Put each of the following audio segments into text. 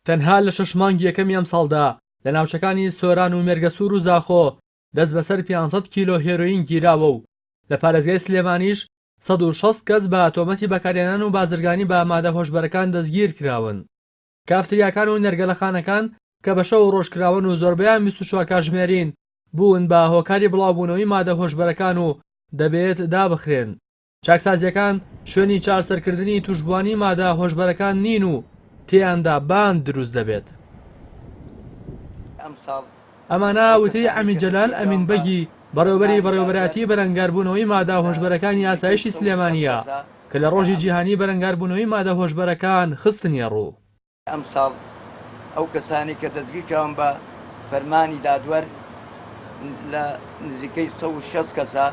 تەنها لە شەش مانگی یەکەمی ئەمساڵدا لە ناوچەکانی سۆران و مێرگەسوور و زاخۆ دەست بەسەر 500 کیلۆ هێرۆین گیراوە و لە پارێزگای سلێمانیش 160 کەس بە تۆمەتی بەکارهێنان و بازرگانی بە مادە هۆشبەرەکان دەستگیرکراون. کافتریاکان و نێرگەلەخانەکان کە بە شەو و ڕۆژ کراوەن و زۆربەیان 24 کاژمێرین، بوون بە هۆکاری بڵاوبوونەوەی مادە هۆشبەرەکان و دەبێت دابخرێن. چاکسازییەکان شوێنی چارسەرکردنی تووشبووانی مادە هۆشبەرەکان نین و تێیاندا باند دروست دەبێت. ئەمانە وتەی عەمید جەلال ئەمین بەگی، بەڕێوەبەری بەڕێوەبەرایەتیی بەرەنگاربوونەوەی مادە هۆشبەرەکانی ئاسایشی سلێمانییە کە لە ڕۆژی جیهانیی بەرەنگاربوونەوەی مادە هۆشبەرەکان خستنیەڕوو. ئەمساڵ ئەو کەسانەی کە دەستگیرکراون بە فەرمانی دادوەر لە نزیکەی 160 کەسە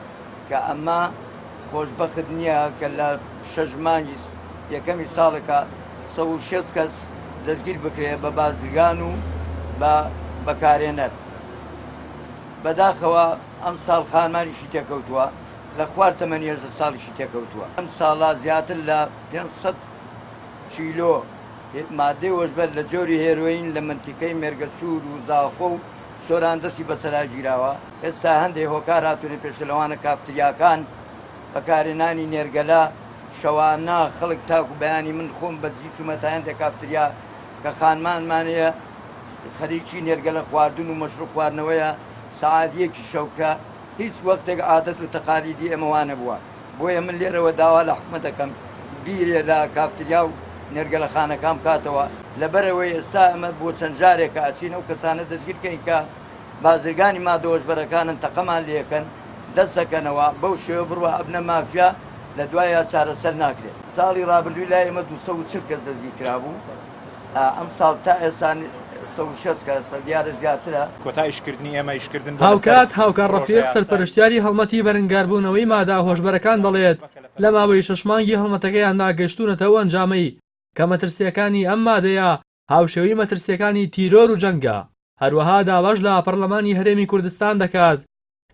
کە ئەمە خۆشبەخت نییە کە لە شەش مانگی یەکەمی ساڵێکە 160 کەس دەستگیر بکرێ بە بازرگان و بە بەکارێنەر. بەداخەوە ئەمساڵ خانمانیشی تێکەوتووە لە خوار تەمەنی 18 ساڵیشی تێکەوتووە. ئەم ساڵە زیاتر لە 500 کیلۆ مادەی هۆشبەر لە جۆری هێرۆین لە مەنتیقەی مێرگەسوور و زاخۆ و سۆران دەستی بەسەرا گیراوە، ئێستا هەندێ هۆکار هاتوونە پێشێ لەوانە کافتریاکان، بەکارهێنانی نێرگەلە، شەوانە خەڵک تاکو بەیانی من خۆم بە دزی چوومە تا هەندێ کافتریا کە خانمانمان هەیە خەریکی نێرگەلە خواردن و مەشروب خواردنەوەیە سەعات یەکی شەو کە هیچ وەختێک عادەت و تەقالیدی ئێمە وانەبووە. بۆیە من لێرەوە داوا لە حکومەت دەکەم بیرێ لە کافتریا و نێرگەلەخانەکان بکاتەوە، لەبەرئەوەی ئێستا ئەمە بۆ چەند جارێکە ئەچین ئەو کەسانە دەستگیر کەین کە بازرگانی مادە هۆشبەرەکانن تەقەمان لێکەن دەست دەکەنەوە، بەو شێوە بڕوا ئەبنە مافیا لە دوایا چارەسەر ناکرێت. ساڵی ڕابردووی لای ئێمە 240 کەس دەستگیر کرابوو، ئەمساڵ تا ئێستا 160 کەسە، دیارە زیاترە. کۆتا ئیشکردنی ئێمە ئیشکردن بووە لەسەر هاوکات هاوکار پڕۆژە ڕەفیق یاسای. سەرپەرشتیاری هەڵمەتی بەرەنگاربوونەوەی مادە هۆشبەرەکان دەڵێت، لە ماوەی شەش مانگی هەڵمەتەکەیاندا گەیشتوونەتە ئەو ئەنجامەی کە مەترسییەکانی ئەم مادەیە هاوشێوەی مەترسییەکانی تیرۆر و جەنگە، هەروەها داواش لە پەرلەمانی هەرێمی کوردستان دەکات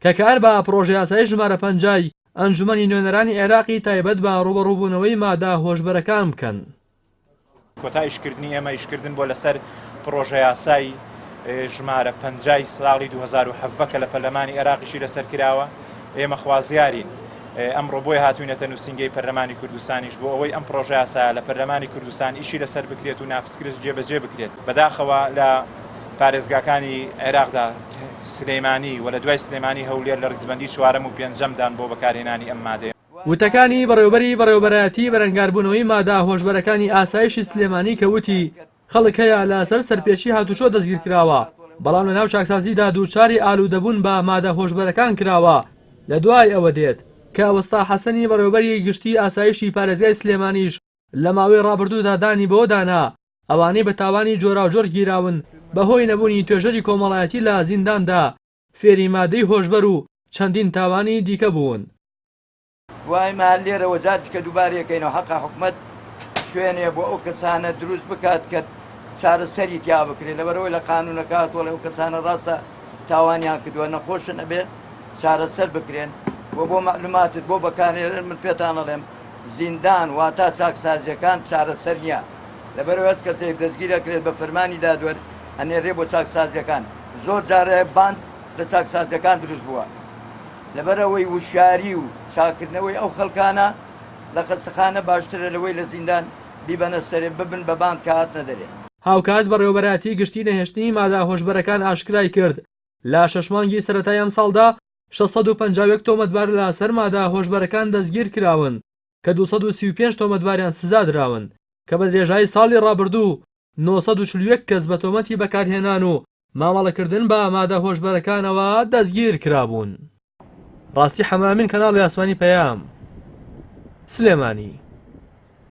کە کار بە پڕۆژەیاسای ژمارە پەنجای ئەنجومەنی نوێنەرانی عێراقی تایبەت بە ڕووبەڕووبوونەوەی مادە هۆشبەرەکان بکەن. کۆتا ئیشکردنی ئێمە ئیشکردن بووە لەسەر پڕۆژەیاسای ژمارە پەنجای ساڵی 2017 کە لە پەرلەمانی عێراقیشی لەسەر کراوە، ئێمە خوازیارین ئەمڕۆ بۆیە هاتووینەتە نووسینگەی پەرلەمانی کوردستانیش بۆ ئەوەی ئەم پڕۆژەیاسایە لە پەرلەمانی کوردستان ئیشی لەسەر بکرێت و نافزکرێت و جێبەجێ بکرێت. بەداخەوە لە پارێزگاکانی عێراقدا سلێمانی و لە دوای سلێمانی هەولێر لە ڕیزبەندی چوارەم و پێنجەمدان بۆ بەکارهێنانی ئەم مادەیە. وتەکانی بەڕێوەبەری بەڕێوەبەرایەتی بەرەنگاربوونەوەی مادە هۆشبەرەکانی ئاسایشی سلێمانی کە وتی، خەڵک هەیە لەسەر سەرپێچی هاتوچۆ دەستگیرکراوە، بەڵام لەناو چاکسازیدا دووچاری ئالوودەبوون بە مادە هۆشبەرەکان کراوە، لە دوای ئەوە دێت، کە وەستا حەسەنی بەڕێوەبەری گشتی ئاسایشی پارێزگای سلێمانیش لە ماوەی ڕابردوودا دانی بەوەدا نا، ئەوانەی بە تاوانی جۆراوجۆر گیراون بەهۆی نەبوونی توێژەری کۆمەڵایەتی لە زینداندا فێری مادەی هۆشبەر و چەندین تاوانی دیکە بوون. دوای ئێمە هەر لێرەوە جارجکە دووبارەی ئەکەینەوە حەقە حکومەت شوێنێ بۆ ئەو کەسانە دروست بکات کە چارەسەری تیا بکرێت لەبەرئەوەی لە قانونەکە هاتووە ئەو کەسانە ڕاستە تاوانیان کردووە نەخۆشن ئەبێت چارەسەر بکرێن و بۆ مەعلوماتت بۆ بەکارهێنەر من پێتان ئەڵێم زیندان واتا چاکسازیەکان چارەسەر نییە لەبەرئەوەی هەچ کەسێک دەستگیر ئەکرێت بە فەرمانی دادوەر ئەنێرێ بۆ چاکسازیەکان زۆر جارێ باند لە چاکسازیەکان دروست بووە لەبەرئەوەی وشیاری و چاککردنەوەی ئەو خەڵکانە لە خەستەخانە باشترە لەوەی لە زیندان بیبەنە سەرێ ببن بە باند کە هاتنە دەرێ. هاوکات بەڕێوەبەرایەتی گشتی نەهێشتنی مادە هۆشبەرەکان ئاشکرای کرد، لە شەش مانگی سەرەتای ئەمساڵدا 651 تۆمەتبار لە سەر مادە هۆشبەرەکان دەستگیرکراون کە 235 تۆمەتباریان سزادراون کە بە درێژایی ساڵی ڕابردوو 941 کەس بە تۆمەتی بەکارهێنان و مامەڵەکردن بە مادە هۆشبەرەکانەوە دەستگیرکرابوون. ڕاستی حەمامین کەناڵی ئاسمانی پەیام، سلێمانی.